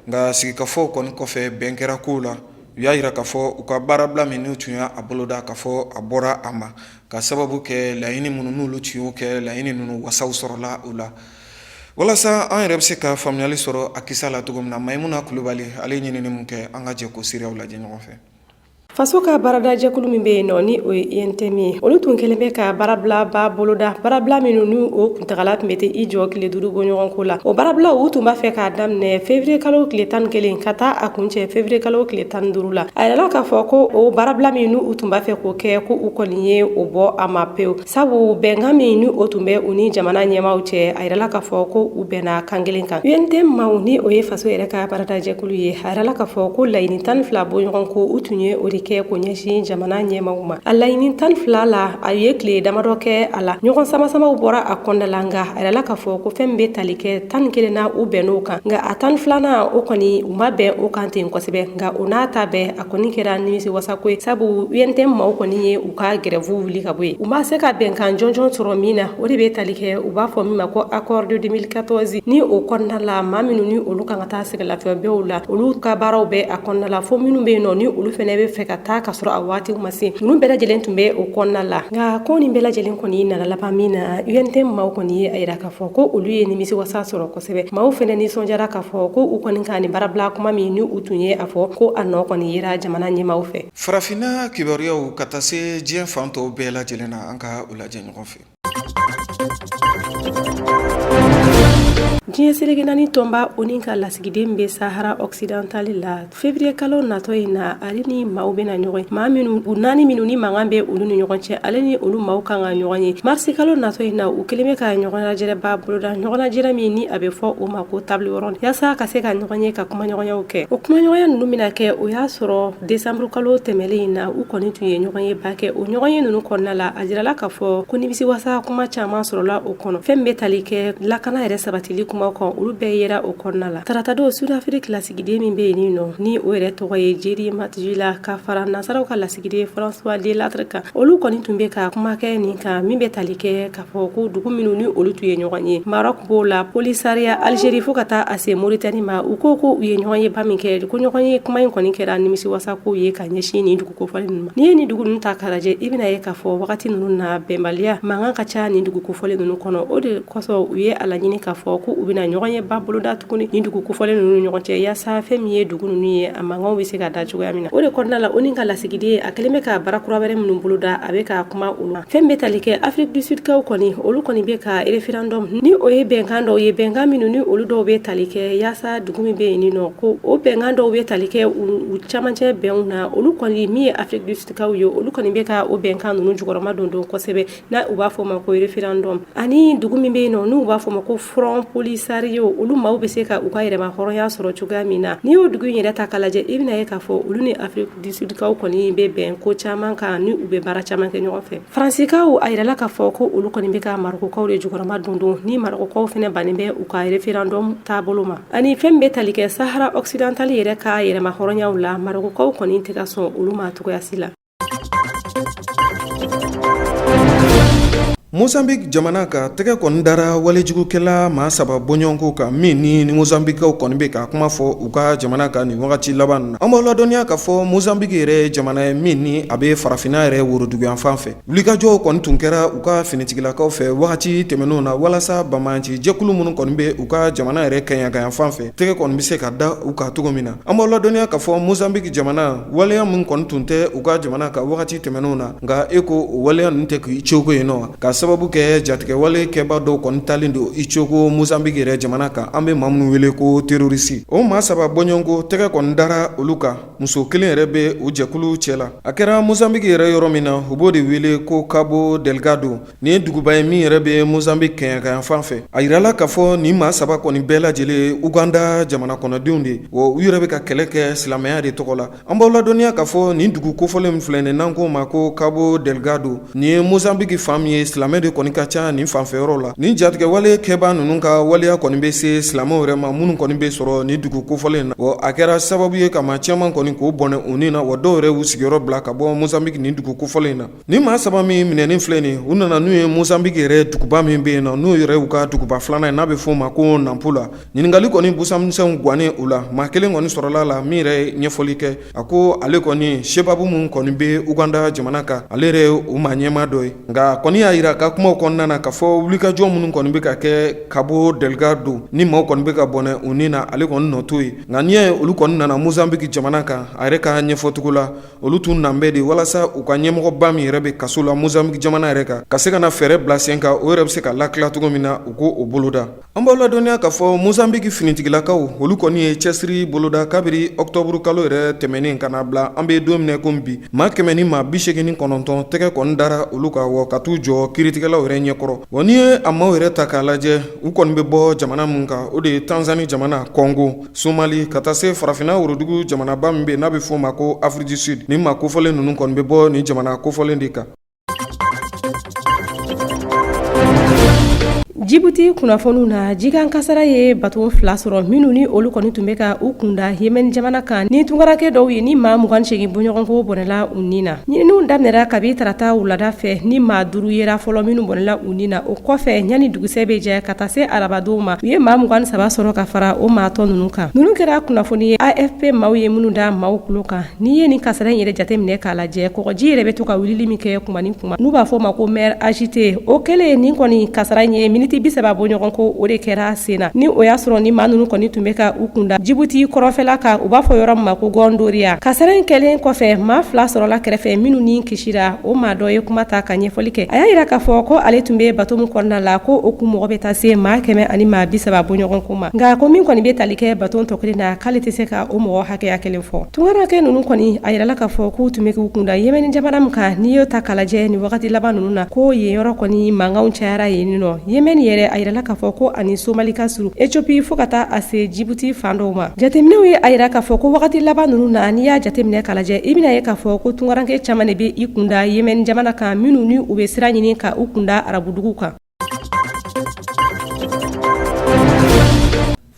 Nka sigikafɔw kɔni kɔfɛ, bɛn kɛra kow la. U y'a jira k'a fɔ u ka baarabila min n'u tun y'a boloda, k'a fɔ a bɔra a ma, ka sababu kɛ laɲini minnu n'olu tun y'o kɛ, laɲini ninnu wasaw sɔrɔla u la. Walasa an yɛrɛ bɛ se ka faamuyali sɔrɔ a kisa la cogo min na, Mayimuna Kulubali ale ɲinini mun kɛ, an ka jɛ ko seereyaw lajɛ ɲɔgɔn fɛ. Faso ka baaradajɛkulu min bɛ yen nɔ, ni o ye UNTM ye, olu tun kɛlen bɛ ka baarabilaba boloda, baarabila minnu ni o kuntagala tun bɛ taa i jɔ tile 5 bɔɲɔgɔnko la. O baarabila, u tun b'a fɛ k'a daminɛ février kalo tile 11 ka taa a kuncɛ février kalo tile 15 la. A yɛrɛla k'a fɔ ko o baarabila min ni u tun b'a fɛ k'o kɛ, ko u kɔni ye o bɔ a ma pewu, sabu bɛnkan min ni o tun bɛ u ni jamana ɲɛmaaw cɛ, a yɛrɛla k'a fɔ ko u bɛnna kan kelen kan. UNTM maaw, ni o ye faso yɛrɛ ka baaradajɛkulu ye, a yɛrɛla k'a fɔ ko laɲini 12 bɔɲɔgɔn ko u tun ye o de. kɛ k'o ɲɛsin jamana ɲɛmaaw ma. A laɲini 12 la, a ye tile damadɔ kɛ a la, ɲɔgɔn samasamaw bɔra a kɔnɔna la, nka a yirala k'a fɔ ko fɛn min bɛ tali kɛ 11 na, u bɛnn'o kan, nka a 12nan o kɔni u ma bɛn o kan ten kosɛbɛ. Nka o n'a ta bɛɛ, a kɔni kɛra nimisiwasako ye, sabu UNTM maaw kɔni ye u ka grève wuli ka bɔ yen. U ma se ka bɛnkan jɔnjɔn sɔrɔ min na, o de bɛ tali kɛ u b'a fɔ min ma ko accord de 2014, ni o kɔnɔna la maa minnu ni olu kan ka taa sɛgɛnlafiɲɛbɔw la, olu ka baaraw bɛ a kɔnɔna la, fo minnu bɛ yen nɔ ni olu fana bɛ fɛ ka taa ka sɔrɔ a waati ma se, ninnu bɛɛ lajɛlen tun bɛ o kɔnɔna la. Nka ko nin bɛɛ lajɛlen kɔni nana laban min na, UNTM maaw kɔni ye a yira k'a fɔ ko olu ye nimisiwasa sɔrɔ kosɛbɛ. Maaw fana nisɔndiyara k'a fɔ ko u kɔni ka nin baarabila kuma min ni u tun ye a fɔ ko a nɔ kɔni yera jamana ɲɛmaaw fɛ. Farafinna kibaruyaw ka taa se diɲɛ fan tɔw bɛɛ lajɛlen na, an ka u lajɛ ɲɔgɔn fɛ. Diɲɛ seleke naani tɔnba ONU ka lasigiden bɛ Sahara occidental la février kalo natɔ in na, ale ni maaw bɛna ɲɔgɔn ye, maa minnu u naani minnu ni mankan bɛ olu ni ɲɔgɔn cɛ, ale ni olu maaw kan ka ɲɔgɔn ye mars kalo natɔ in na. U kɛlen bɛ ka ɲɔgɔn boloda, ɲɔgɔnlajɛrɛ min ni a bɛ fɔ o ma ko table ronde, yaasa ka se ka ɲɔgɔn ye ka kumaɲɔgɔnyaw kɛ. O kumaɲɔgɔnya ninnu bɛna kɛ, o y'a sɔrɔ décembre kalo tɛmɛlen in na, u kɔni tun ye ɲɔgɔn ye ba kɛ. O ɲɔgɔn ye ninnu kɔnɔna la, a jirala k'a fɔ ko nimisiwasa kuma caman sɔrɔla o kɔnɔ. Fɛn min bɛ tali kɛ lakana yɛrɛ sabatili kuma kan, olu bɛɛ yera o kɔnɔna la. Taratadon, Sud-Afrique lasigiden min bɛ yen nɔ, ni o yɛrɛ tɔgɔ ye Jerry Matsila, ka fara nansaraw ka lasigiden François Delattre kan, olu kɔni tun bɛ ka kuma kɛ nin kan min bɛ tali kɛ k'a fɔ ko dugu minnu ni olu tun ye ɲɔgɔn ye, Maroc b'o la, Polisario, Algérie, fo ka taa a se Mauritanie ma. U ko ko u ye ɲɔgɔn ye ba min kɛ, ko ɲɔgɔn ye kuma in kɔni kɛra nimisiwasa kow ye ka ɲɛsin nin dugu kofɔlen ninnu ma. N'i ye nin dugu ninnu ta k'a lajɛ, i bɛna ye k'a fɔ wagati ninnu na, bɛnbaliya mankan ka ca nin dugu kofɔlen ninnu kɔnɔ. O de kosɔn u ye a laɲini k'a fɔ ko u bɛna ɲɔgɔn ye ba boloda tuguni nin dugu kofɔlen ninnu ni ɲɔgɔn cɛ, yaasa fɛn min ye dugu ninnu ye, a mankanw bɛ se ka da cogoya min na. O de kɔnɔna la, ONU ka lasigiden a kɛlen bɛ ka baara kura wɛrɛ minnu boloda, a bɛ ka kuma olu ma. Fɛn bɛ tali kɛ Afrique du Sud kaw kɔni, olu kɔni bɛ ka référendum, ni o ye bɛnkan dɔw ye, bɛnkan minnu ni olu dɔw bɛ tali kɛ yaasa dugu min bɛ yen nɔ, ko o bɛnkan dɔw bɛ tali kɛ u camancɛ bɛnw na. Olu kɔni min ye Afrique du Sud kaw ye, olu kɔni bɛ ka o bɛnkan ninnu jukɔrɔma don don kosɛbɛ, n'a u b'a fɔ o ma ko référendum. Ani dugu min bɛ yen nɔ n'u b'a fɔ o ma ko Front Polisario, olu maaw bɛ se ka u ka yɛrɛma hɔrɔnya sɔrɔ cogoya min na. N'i y'o dugu in yɛrɛ ta k'a lajɛ, i bɛna ye k'a fɔ olu ni Afrique du Sud kaw kɔni bɛ bɛn ko caman kan, ni u bɛ baara caman kɛ ɲɔgɔn fɛ. Faransikaw, a yirala k'a fɔ ko olu kɔni bɛ ka Marokokaw de jukɔrɔma don don, ni Marokokaw fana bannen bɛ u ka référendum taabolo ma. Ani fɛn bɛ tali kɛ Sahara occidental yɛrɛ ka yɛrɛma hɔrɔnyaw la, Marokokaw kɔni tɛ ka sɔn olu ma cogoya si la. Mozambique jamana ka tɛgɛ kɔni dara walejugukɛla maa saba bɔɲɔgɔnko kan min ni Mozambiquekaw kɔni bɛ ka kuma fɔ u ka jamana kan nin wagati laban na. An b'aw ladɔnniya k'a fɔ Mozambique yɛrɛ ye jamana ye min ni a bɛ farafinna yɛrɛ woroduguyanfan fɛ. Wulikajɔw kɔni tun kɛra u ka finitigilakaw fɛ wagati tɛmɛnenw na walasa banbaanci jɛkulu minnu kɔni bɛ u ka jamana yɛrɛ kɛɲɛkayanfan fɛ, tɛgɛ kɔni bɛ se ka da u kan cogo min na. An b'aw ladɔnniya k'a fɔ Mozambique jamana waleya min kɔni tun tɛ u ka jamana kan wagati tɛmɛnenw na, nka e ko o waleya ninnu tɛ k'i cogo yen nɔ, ka sababu kɛ jatigɛwale kɛba dɔw kɔni talen don i cogo Mozambique yɛrɛ jamana kan, an bɛ maa minnu wele ko terroriste. O maa saba bɔɲɔgɔnko tɛgɛ kɔni dara olu kan, muso kelen yɛrɛ bɛ u jɛkulu cɛ la. A kɛra Mozambique yɛrɛ yɔrɔ min na, u b'o de wele ko Cabo Delgado. Nin ye duguba ye min yɛrɛ bɛ Mozambique kɛɲɛkayanfan fɛ. A yirala k'a fɔ nin maa saba kɔni bɛɛ lajɛlen Uganda jamana kɔnɔdenw de ye, wa u yɛrɛ bɛ ka kɛlɛ kɛ silamɛya de tɔgɔ la. An b'aw ladɔnniya k'a fɔ nin dugu kofɔlen min filɛ nin, n'an k'o ma ko Cabo Delgado, nin ye Mozambique fan min ye, silamɛ de kɔni ka ca nin fanfɛ yɔrɔ la. Nin jatigɛwale kɛbaa ninnu ka waleya kɔni bɛ se silamɛw yɛrɛ ma minnu kɔni bɛ sɔrɔ nin dugu kofɔlen na, wa a kɛra sababu ye ka maa caman kɔni k'o bɔnɛ u ni na, wa dɔw yɛrɛ y'u sigiyɔrɔ bila ka bɔ Mozambique nin dugu kofɔlen in na. Ni maa saba min minɛnen filɛ nin, u nana n'u ye Mozambique yɛrɛ duguba min bɛ yen nɔ, n'o yɛrɛ y'u ka duguba filanan ye, n'a bɛ f'o ma ko Nampula. Ɲininkali kɔni busanmisɛnw gannen u la, maa kelen kɔni sɔrɔla la min yɛrɛ ye ɲɛfɔli kɛ. A ko ale kɔni sebabu min kɔni bɛ Uganda jamana kan, ale yɛrɛ ye u maa ɲɛmaa dɔ ye. Nka kɔni y'a jira ka kumaw kɔnɔna na k'a fɔ wulikajɔ minnu kɔni bɛ ka kɛ Cabo Delgado ni maaw kɔni bɛ ka bɔnɛ u ni na, ale kɔni nɔ t'o ye. Nka n'i y'a ye olu kɔni nana Mozambique jamana kan, a yɛrɛ ka ɲɛfɔcogo la, olu tun nan bɛ de walasa u ka ɲɛmɔgɔba min yɛrɛ bɛ kaso la Mozambique jamana yɛrɛ kan, ka se ka na fɛɛrɛ bila sen kan, o yɛrɛ bɛ se ka lakila cogo min na, u k'o boloda. An b'aw ladɔnniya k'a fɔ Mozambique finitigilakaw, olu kɔni ye cɛsiri boloda kabiri octobre kalo yɛrɛ tɛmɛnen ka na bila an bɛ don min na komi bi, maa 189 tɛgɛ kɔni dara olu kan, wa ka t'u jɔ kiri kiiritigɛlaw yɛrɛ ɲɛkɔrɔ. Wa n'i ye a maaw yɛrɛ ta k'a lajɛ, u kɔni bɛ bɔ jamana min kan, o de ye Tanzanie jamana, Kɔngo, Somali, ka taa se farafinna worodugu jamanaba min bɛ yen n'a bɛ f'o ma ko Afrique du Sud. Nin maa kofɔlen ninnu kɔni bɛ bɔ nin jamana kofɔlen de kan. Jibuti kunnafoniw na, jikan kasara ye bato fila sɔrɔ minnu ni olu kɔni tun bɛ ka u kunda Yemɛni jamana kan ni tunkaranke dɔw ye, ni maa 28 bɔɲɔgɔnko bɔnɛla u ni na. Ɲininiw daminɛra kabi tarata wulada fɛ, ni maa 5 yera fɔlɔ minnu bɔnɛla u ni na. O kɔfɛ, yanni dugusɛ bɛ jɛ ka taa se arabadon ma, u ye maa 23 sɔrɔ ka fara o maa tɔ ninnu kan. Ninnu kɛra kunnafoni ye AFP maaw ye minnu da maaw tulo kan. N'i ye nin kasara in yɛrɛ jateminɛ k'a lajɛ, kɔgɔji yɛrɛ bɛ to ka wulili min kɛ kuma ni kuma, n'u b'a fɔ o ma ko mer agitée, o kɛlen nin kɔni kasara in ye miniti 30 bɔɲɔgɔn ko o de kɛra sen na. Ni o y'a sɔrɔ ni maa ninnu kɔni tun bɛ ka u kunda Jibuti kɔrɔnfɛla kan, u b'a fɔ yɔrɔ min ma ko Gondoriya. Kasara in kɛlen kɔfɛ, maa fila sɔrɔla kɛrɛfɛ minnu ni kisira. O maa dɔ ye kuma ta ka ɲɛfɔli kɛ. A y'a jira k'a fɔ ko ale tun bɛ bato min kɔnɔna la, ko o kun mɔgɔ bɛ taa se maa 100 ani maa 30 bɔɲɔgɔn ko ma. Nka ko min kɔni bɛ tali kɛ bato tɔ kelen na, k'ale tɛ se ka o mɔgɔ hakɛya kelen fɔ. Tunkaranke ninnu kɔni, a yirala k'a fɔ k'u tun bɛ k'u kunda Yemɛni jamana min kan, n'i y'o ta k'a lajɛ nin wagati laban ninnu na, ko yen yɔrɔ kɔni mankanw cayara yen nɔ. Yemɛni yɛrɛ, a yirala k'a fɔ ko a ni Somali ka surun, Ethiopie fo ka taa a se Jibuti fan dɔw ma. Jateminɛw ye a yira k'a fɔ ko wagati laban ninnu na, n'i y'a jateminɛ k'a lajɛ, i bɛna ye k'a fɔ ko tunkaranke caman de bɛ i kunda Yemɛni jamana kan, minnu ni u bɛ sira ɲini ka u kunda arabuduguw kan.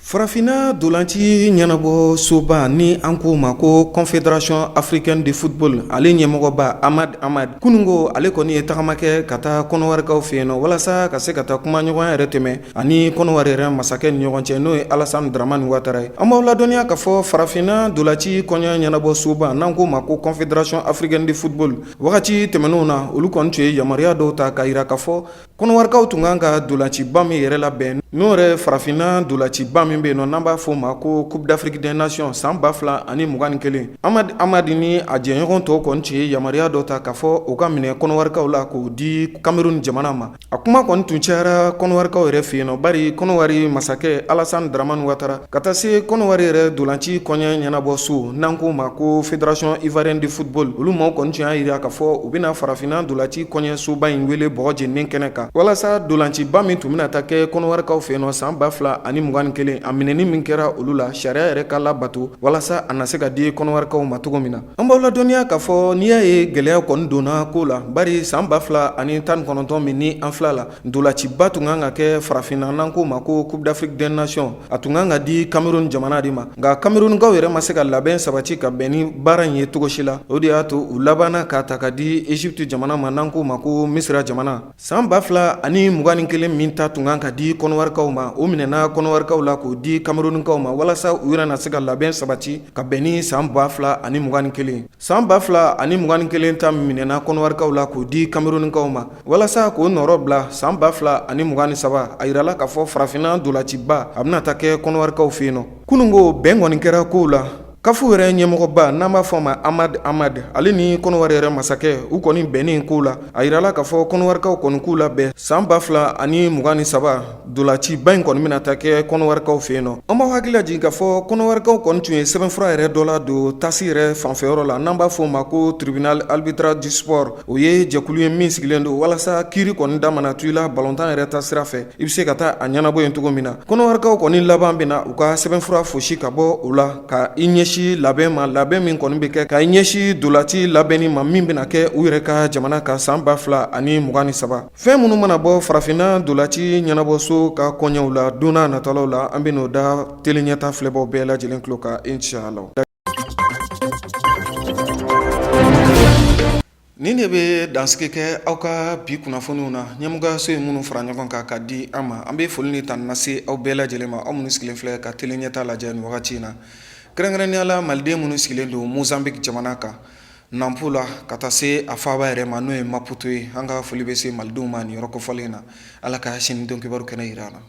Farafinna dolanci ɲɛnabɔ soba ni an k'o ma ko Confédération africaine de football, ale ɲɛmɔgɔba Ahmad Ahmad, kununko ale kɔni ye tagama kɛ ka taa Kɔnɔwarikaw fɛ yen nɔ walasa ka se ka taa kumaɲɔgɔnya yɛrɛ tɛmɛ ani Kɔnɔwari yɛrɛ masakɛ ni ɲɔgɔn cɛ, n'o ye Alassane Dramane Ouattara ye. An b'aw ladɔnniya k'a fɔ farafinna dolanci kɔɲɔ ɲɛnabɔ soba n'an k'o ma ko Confédération africaine de football, wagati tɛmɛnenw na, olu kɔni tun ye yamaruya dɔw ta k'a jira k'a fɔ Kɔnɔwarikaw tun kan ka dolanciba min yɛrɛ labɛn, n'o yɛrɛ farafinna dolanciba min bɛ yen nɔ n'an b'a fɔ o ma ko Coupe d'Afrique des Nations san 2021, Ahmad Ahmad ni a jɛɲɔgɔn tɔw kɔni tun ye yamaruya dɔ ta k'a fɔ o ka minɛ Kɔnɔwarikaw la k'o di Cameroun jamana ma. A kuma kɔni tun cayara Kɔnɔwarikaw yɛrɛ fɛ yen nɔ, bari Kɔnɔwari masakɛ Alassane Dramane Ouattara ka taa se Kɔnɔwari yɛrɛ dolanci kɔɲɛ ɲɛnabɔ so n'an k'o ma ko Fédération ivoirienne de football, olu maaw kɔni tun y'a jira k'a fɔ u bɛna farafinna dolanci kɔɲɛ soba in wele bɔgɔ jeninen kɛnɛ kan walasa dolanciba min tun bɛna taa kɛ Kɔnɔwarikaw fɛ yen nɔ san 2021, a minɛni min kɛra olu la, sariya yɛrɛ ka labato walasa a na se ka di Kɔnɔwarikaw ma cogo min na. An b'aw ladɔnniya k'a fɔ n'i y'a ye gɛlɛya kɔni donna ko la, bari san 2019 min ni an filɛ la, dolanciba tun kan ka kɛ farafinna n'an k'o ma ko Coupe d'Afrique des Nations, a tun kan ka di Cameroun jamana de ma, nka Camerounkaw yɛrɛ ma se ka labɛn sabati ka bɛn ni baara in ye cogo si la. O de y'a to u labanna k'a ta ka di Egypte jamana ma n'an k'o ma ko Misira jamana. San 2021 min ta tun kan ka di Kɔnɔwarikaw ma, o minɛna Kɔnɔwarikaw la k'o di Camerounkaw ma walasa u yɛrɛ na se ka labɛn sabati ka bɛn ni san 2021. San 2021 ta minɛna Kɔnɔwarikaw la k'o di Camerounkaw ma walasa k'o nɔrɔ bila san 2023, a yirala k'a fɔ farafinna dolanciba a bɛna taa kɛ Kɔnɔwarikaw fɛ yen nɔ. Kununko bɛn kɔni kɛra kow la. CAF yɛrɛ ɲɛmɔgɔba n'an b'a fɔ a ma Ahmad Ahmad, ale ni Kɔnɔwari yɛrɛ masakɛ, u kɔni bɛnnen kow la. A yirala k'a fɔ Kɔnɔwarikaw kɔni k'u labɛn san 2023 dolanciba in kɔni bɛna taa kɛ Kɔnɔwarikaw fɛ yen nɔ. An b'aw hakili lajigin k'a fɔ Kɔnɔwarikaw kɔni tun ye sɛbɛnfura yɛrɛ dɔ ladon TAS yɛrɛ fanfɛyɔrɔ la n'an b'a fɔ o ma ko Tribunal arbitral du sport. O ye jɛkulu ye min sigilen don walasa kiiri kɔni da mana tu i la balontan yɛrɛ ta sira fɛ, i bɛ se ka taa a ɲɛnabɔ yen cogo min na. Kɔnɔwarikaw kɔni laban bɛna u ka sɛbɛnfura fosi ka bɔ o la ka i ɲɛsin labɛn ma, labɛn min kɔni bɛ kɛ ka i ɲɛsin dolaci labɛnni ma min bɛna kɛ u yɛrɛ ka jamana kan san 2023. Fɛn minnu mana bɔ farafinna dolaci ɲɛnabɔso ka kɔɲɛw la don n'a nataw la, an bɛn'o da tele ɲɛta filɛbaw bɛɛ lajɛlen tulo kan inshallah. Nin de bɛ dansigi kɛ aw ka bi kunnafoniw na, ɲɛmɔgɔyaso ye minnu fara ɲɔgɔn kan ka di an ma. An bɛ foli ni tanu lase aw bɛɛ lajɛlen ma, aw minnu sigilen filɛ ka tele ɲɛta lajɛ nin wagati in na, kɛrɛnkɛrɛnnenya la maliden minnu sigilen don Mozambique jamana kan, Nampula ka taa se a faaba yɛrɛ ma n'o ye Maputo ye. An ka foli bɛ se malidenw ma nin yɔrɔ kofɔlen in na. Ala ka sini don kibaru kɛnɛ jira an na.